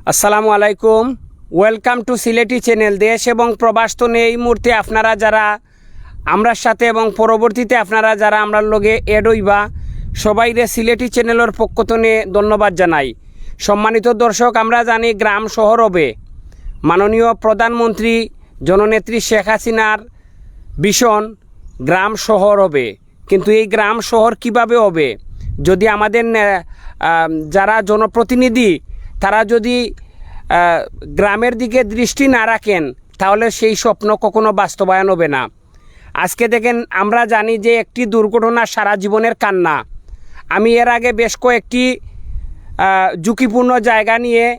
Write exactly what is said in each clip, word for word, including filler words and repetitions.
আসসালামু আলাইকুম। Welcome to Sylheti চ্যানেল। দেশ এবং প্রবাস তনে এই মুহূর্তে আপনারা যারা আমরার সাথে এবং পরবর্তীতে আপনারা যারা আমরার লগে অ্যাড অইবা, সবাইরে সিলেটি চ্যানেলর পক্ষ তনে ধন্যবাদ জানাই। সম্মানিত দর্শক, আমরা জানি গ্রাম শহর হবে, মাননীয় প্রধানমন্ত্রী জননেত্রী শেখ হাসিনার ভিশন গ্রাম শহর হবে। কিন্তু এই গ্রাম শহর কিভাবে হবে? যদি আমাদের নে-, আহ, যারা জনপ্রতিনিধি, তারা যদি, আহ, গ্রামের দিকে দৃষ্টি না রাখেন, তাহলে সেই স্বপ্ন কখনো বাস্তবায়ন হবে না। আজকে দেখেন, আমরা জানি যে একটি দুর্ঘটনা সারা জীবনের কান্না। আমি এর আগে বেশ কয়েকটি, আহ, ঝুঁকিপূর্ণ জায়গা নিয়ে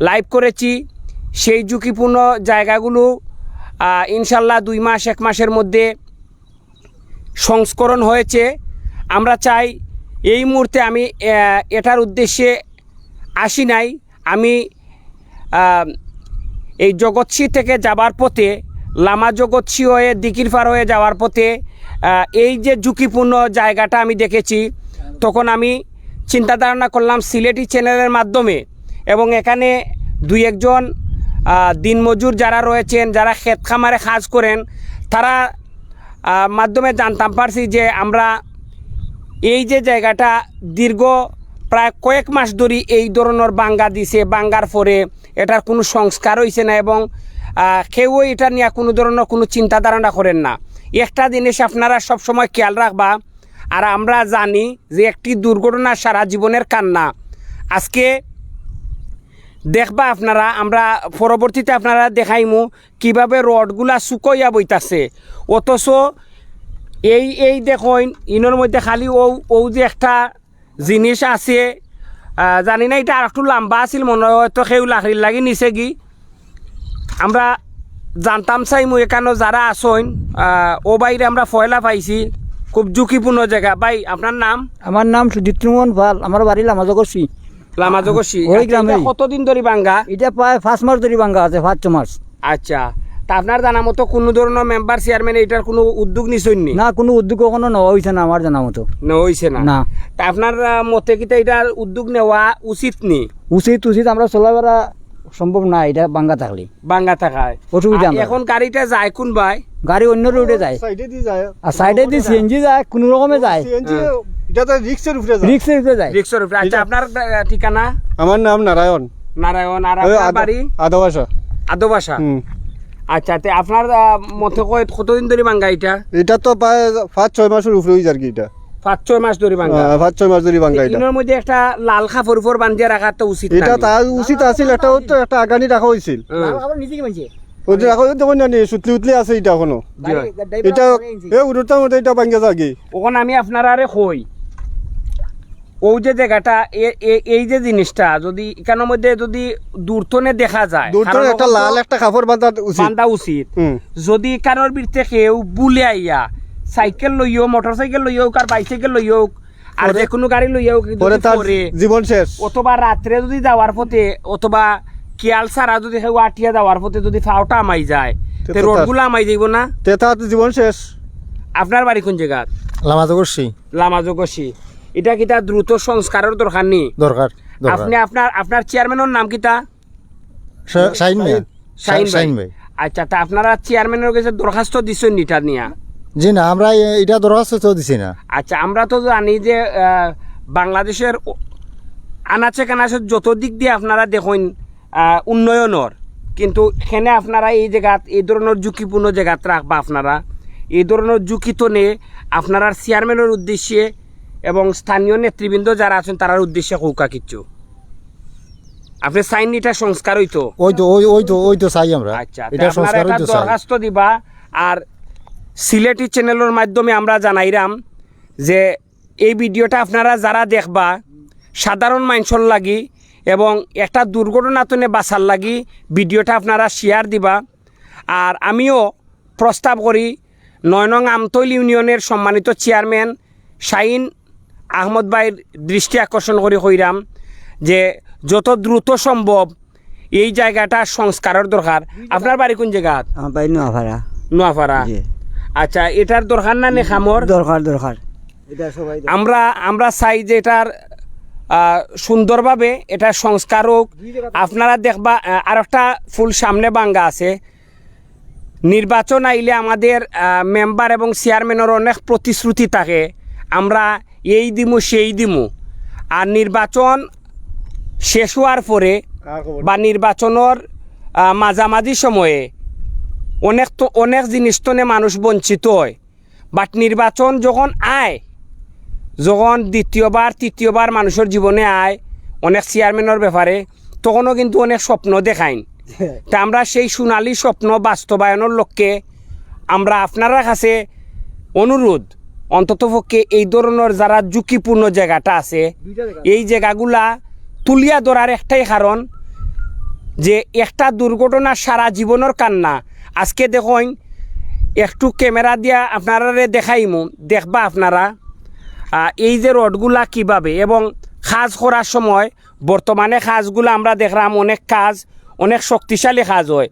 লাইভ করেছি। সেই ঝুঁকিপূর্ণ জায়গাগুলো, আহ, ইনশাল্লাহ দুই মাস, এক মাসের মধ্যে সংস্করণ হয়েছে। আমরা চাই, এই মুহূর্তে আমি, আহ, এটার উদ্দেশ্যে আসি নাই। আমি, আহ, এই জগৎসি থেকে যাবার পথে, লামা জগৎসি হয়ে দিকিরপার হয়ে যাওয়ার পথে, আহ, এই যে ঝুঁকিপূর্ণ জায়গাটা আমি দেখেছি, তখন আমি চিন্তা ধারণা করলাম সিলেটি চ্যানেলের মাধ্যমে, এবং এখানে দুই একজন, আহ, দিনমজুর যারা রয়েছেন, যারা ক্ষেত খামারে কাজ করেন, তারা, আহ, মাধ্যমে জানতাম পারছি যে আমরা এই যে জায়গাটা দীর্ঘ প্রায় কয়েক মাস ধরি এই ধরনের ভাঙ্গা দিছে, ভাঙ্গার পরে এটার কোনো সংস্কার হইছে না, এবং, আহ, কেউই এটা নিয়ে কোনো ধরনের কোনো চিন্তা ধারণা করেন না। একটা জিনিস আপনারা সবসময় খেয়াল রাখবা, আর আমরা জানি যে একটি দুর্ঘটনা সারা জীবনের কান্না। আজকে দেখবা আপনারা, আমরা পরবর্তীতে আপনারা দেখাইমু কিভাবে রডগুলা শুকইয়া বইতাছে, অথচ এই, এই দেখইন, ইনোর মধ্যে খালি ও, ও যে একটা জিনিস আছে, আহ, জানি না, এটা আর একটু লম্বা আছিল মনে হয়, হয়তো কেউ লাকড়ির লাগি নিছে গি। আমরা জানতাম চাইমু এখানো যারা আছইন, আহ, ও বাইরে আমরা পয়লা পাইছি, খুব ঝুঁকিপূর্ণ জায়গা। ভাই, আপনার নাম? আমার নাম সুজিত মোহন পাল, আমার বাড়ি লামাজগসি। লামাজগসি। ওই আচ্ছা, গ্রামে। এটা কতদিন ধরে ভাঙ্গা? এটা প্রায় পাঁচ মাস ধরে ভাঙ্গা আছে, পাঁচ ছ মাস। আচ্ছা, তা আপনার জানা মতো কোনো ধরনের মেম্বার চেয়ারম্যান এটার কোনো উদ্যোগ নিছইন নি? না, কোনো উদ্যোগ এখনো নেওয়া হইছে না আমার জানা মতো। নেওয়া হইছে না? না। তা আপনার, আহ, মতে কিতা এটার উদ্যোগ নেওয়া উচিত নি? উচিত, উচিত। আমরা চলাফেরা সম্ভব না এটা ভাঙ্গা থাকলে। ভাঙ্গা থাকায়। অসুবিধা আর নাই। এখন গাড়িটা যায় কোন বায়? গাড়ি অন্য রোডে যায়। সাইডে দিয়ে যায়। আর সাইডে দিয়ে সিএনজি যায়, কোনো রকমে যায়। সিএনজি, হ্যাঁ। এটা তো রিক্সের উপরে যায়। রিক্সের উপরে যায়। রিক্সের উপরে। আচ্ছা, এটা আপনার, আহ, ঠিকানা? আমার নাম নারায়ণ। নারায়ণ, আর ওই আপনার আদ-, বাড়ি? আদবাসা। আদবাসা। হুম। আচ্ছা, তে আপনার, আহ, মতে কয় কতদিন ধরে ভাঙ্গা এটা? এটা তো প্রায় পাঁচ ছয় মাসের উপরে হয়ে যার কি এটা। পাঁচ ছয় মাস ধরে ভাঙ্গা? হ্যাঁ, পাঁচ ছয় মাস ধরে ভাঙ্গা এটা। ইনোর মধ্যে একটা লাল কাপড় উপর বান্ধিয়া রাখা তো উচিত না এটা নি? তা উচিত আছিল, একটা ওর তো একটা আগানি রাখা হয়েছিল। হ্যাঁ। ওই যে রাখা হয়েছে, দেখুন না নি, সুতলি উতলি আছে এটা এখনো। জি। এটা, এ উড়োরটার মধ্যে এটা ভাঙ্গা যাগে। ওখানে আমি আপনারারে কই, ও যে জায়গাটা, এ-, এ-, এই যে জিনিসটা, যদি এখানোর মধ্যে যদি দূর তনে দেখা যায়, দূর তনে কারণ একটা ওখান তো লাল একটা কাপড় বান্ধা উচিত। বান্ধা উচিত। হুম। যদি এখানোর ভিতরে কেউ ভুলে আইয়া, সাইকেল লইও, মোটর সাইকেল লইও, আর বাইসাইকেল লইও, আর পরে, যে কোনো গাড়ি লইয়া হোক, যদি পরে তার পরে জীবন শেষ। অথবা রাত্রে যদি যাওয়ার পথে, অথবা খেয়াল ছাড়া যদি কেউ আটিয়া যাওয়ার পথে যদি ফাওটা আমাই যায়, তে তে তো তার, রডগুলা আমাই যাইব না? তে তার তো জীবন শেষ। আপনার বাড়ি কোন জায়গাত? লামাজগসি। লামাজগসি। এটা কিতা দ্রুত সংস্কারের দরকার নি? দরকার, দরকার। আপনি আপনার, আপনার চেয়ারম্যানের নাম কিতা? শা-, শাহিন মিয়া। শাহিন ভাই। শাহিন ভাই। আচ্ছা, তা আপনারা চেয়ারম্যানের কাছে দরখাস্ত দিছেন নি এটা নিয়া? জি না, আমরা এ-, এটা দরখাস্ত তো দিছি না। আচ্ছা, আমরা তো জানি যে, আহ, বাংলাদেশের ও-, আনাচে কানাচে যত দিক দিয়ে আপনারা দেখইন, আহ, উন্নয়নর, কিন্তু এখানে আপনারা এই জায়গাত, এই ধরনের ঝুঁকিপূর্ণ জায়গাত রাখবা আপনারা, এই ধরনের ঝুঁকি তো নেই। আপনারা চেয়ারম্যানের উদ্দেশ্যে এবং স্থানীয় নেতৃবৃন্দ যারা আছেন তারার উদ্দেশ্যে কউক্কা কিচ্ছু। আপনি চাইন নি এটা সংস্কার হইতো? ওই তো, ওই, ওই তো, ওই তো চাই আমরা। আচ্ছা, এটা তে আপনারা সংস্কার এটা হইতো চাই। দরখাস্ত দিবা। আর সিলেটি চ্যানেলের মাধ্যমে আমরা জানাইরাম যে এই ভিডিওটা আপনারা যারা দেখবা, সাধারণ মানুষের লাগি এবং একটা দুর্ঘটনা তনে বাঁচার লাগি ভিডিওটা আপনারা শেয়ার দিবা। আর আমিও প্রস্তাব করি, নয় নং আমতৈল ইউনিয়নের সম্মানিত চেয়ারম্যান শাহিন আহমদ ভাইর দৃষ্টি আকর্ষণ করি কইরাম যে যত দ্রুত সম্ভব এই জায়গাটা সংস্কারের দরকার। আপনার বাড়ি কোন জায়গাত? আমার বাড়ি নোয়াপাড়া। নোয়াপাড়া। জি। আচ্ছা, এটার দরকার না নি কামর? দরকার, দরকার। এটা সবাই দরকার। আমরা, আমরা চাই যে এটার আহ, সুন্দরভাবে এটা সংস্কার হোক। দুই জায়গা থেকে। আপনারা দেখবা, আহ, আর একটা ফুল সামনে ভাঙ্গা আছে। নির্বাচন আইলে আমাদের, আহ, মেম্বার এবং চেয়ারম্যানের অনেক প্রতিশ্রুতি থাকে, আমরা এই দিমু, সেই দিমু। আর নির্বাচন শেষ হওয়ার পরে কার খবর? বা নির্বাচনের, আহ, মাঝামাঝি সময়ে অনেক তো, অনেক জিনিস তনে মানুষ বঞ্চিত হয়। বাট নির্বাচন যখন আয়, যখন দ্বিতীয়বার, তৃতীয়বার মানুষের জীবনে আয়, অনেক চেয়ারম্যানের ব্যাপারে, তখনও কিন্তু অনেক স্বপ্ন দেখাইন। তা আমরা সেই সোনালী স্বপ্ন বাস্তবায়নের লক্ষ্যে আমরা আপনারার কাছে অনুরোধ, অন্ততপক্ষে এই ধরনের যারা ঝুঁকিপূর্ণ জায়গাটা আছে, দুইটা জায়গা। এই জায়গাগুলা তুলিয়া ধরার একটাই কারণ যে একটা দুর্ঘটনা সারা জীবনের কান্না। আজকে দেখইন, একটু ক্যামেরা দিয়া আপনারারে দেখাইমু, দেখবা আপনারা, আহ, এই যে রডগুলা কিভাবে এবং কাজ করার সময়, বর্তমানে কাজগুলা আমরা দেখলাম অনেক কাজ, অনেক শক্তিশালী কাজ হয়,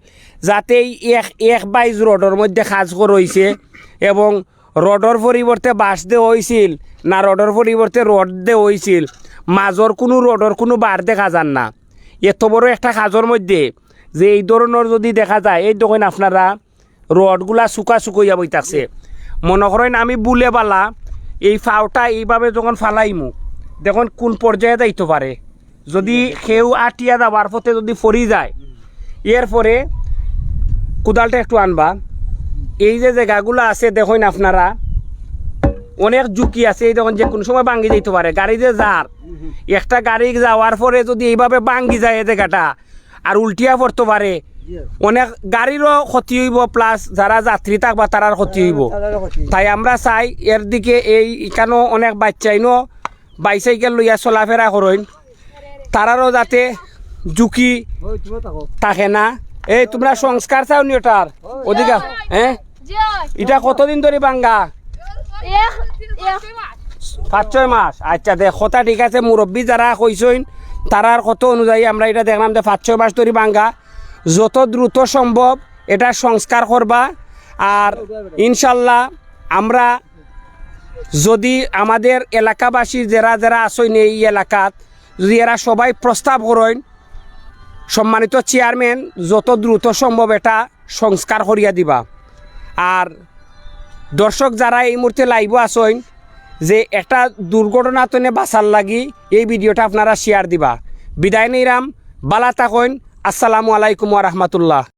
যাতে এই এক, এক বাইশ রডর মধ্যে কাজ করা হইছে এবং রডর পরিবর্তে বাঁশ দেওয়া হইছিল না, রডর পরিবর্তে রড দেওয়া হইছিল, মাঝর কোনো রডর কোনো বার দেখা যার না। এত বড় একটা কাজর মধ্যে যে এই ধরনের যদি দেখা যায়, এই দেখইন আপনারা রডগুলা শুকা শুকইয়া বই থাকছে। মনে করেন আমি বুলে বালা এই ফাওটা এইভাবে যখন ফালাইমু, দেখইন কোন পর্যায়ে যাইতে পারে। যদি কেউ আটিয়া যাওয়ার পথে যদি পড়ি যায়, এরপরে কোদালটা একটু আনবা। এই যে জায়গাগুলা আছে দেখইন আপনারা, অনেক ঝুঁকি আছে। এই দেখইন যে কোনো সময় ভাঙ্গি যাইতে পারে, গাড়ি যে যার, একটা গাড়ি যাওয়ার পরে যদি এইভাবে ভাঙ্গি যায় এই জায়গাটা, আর উল্টিয়া পড়তে পারে, অনেক গাড়িরও ক্ষতি হইব, প্লাস যারা যাত্রী থাকবা তারার ক্ষতি হইব। তাই আমরা চাই এর দিকে, এই এখানেও অনেক বাচ্চাইনও বাইসাইকেল লইয়া চলাফেরা করইন, তারারও যাতে ঝুঁকি থাকে না। এই তোমরা সংস্কার চাও নি ওটার অধিকার? হ্যাঁ, এটা কতদিন ধরে ভাঙ্গা? এক, এক। পাঁচ ছয় মাস। আচ্ছা, দেখ, কথা ঠিক আছে, মুরব্বী যারা কইছইন, তারার কথা অনুযায়ী আমরা এটা দেখলাম যে পাঁচ ছয় মাস ধরে ভাঙ্গা। যত দ্রুত সম্ভব এটা সংস্কার করবা। আর ইনশাল্লাহ আমরা যদি আমাদের এলাকাবাসী যারা যারা আছইন এই এলাকাত, যদি এরা সবাই প্রস্তাব করইন, সম্মানিত চেয়ারম্যান যত দ্রুত সম্ভব এটা সংস্কার করিয়া দিবা। আর দর্শক যারা এই মুহূর্তে লাইভও আছইন, যে একটা দুর্ঘটনা তনে বাঁচার লাগি এই ভিডিওটা আপনারা শেয়ার দিবা। বিদায় নিরাম, বালা থাকইন, আসসালামু আলাইকুম ওয়া রাহমাতুল্লাহ।